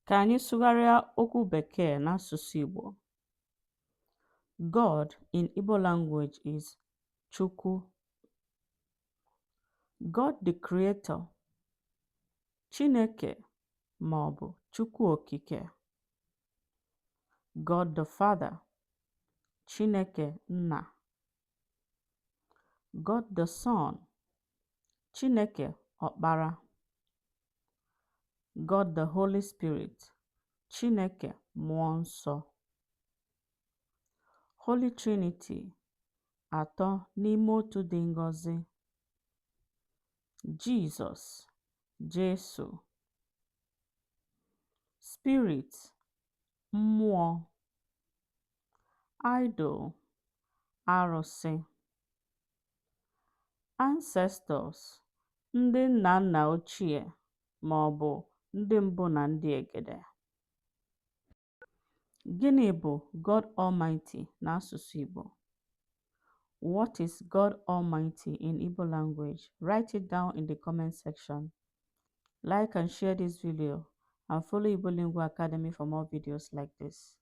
Ka anyị sụgharịa okwu Bekee n'asụsụ Igbo. God in Igbo language is Chukwu. God the Creator, Chineke ma ọ bụ Chukwu Okike. God the Father, Chineke Nna. God the Son, Chineke Ọkpara. God the Holy Spirit, Chineke Mmụọ Nsọ. Holy Trinity, Atọ n'ime otu dị ngọzi. Jizọs, Jesu. Spirit, Mmụọ. Idol, Arụsị. Ancestors, ndị nna nna ochie ma ọ bụ ndị mbụ na ndị egede. Gịnị bụ God Almighty n'asụsụ Igbo? What is God Almighty in Igbo language? Write it down in the comment section. Like and share this video and follow Igbo Lingua Academy for more videos like this.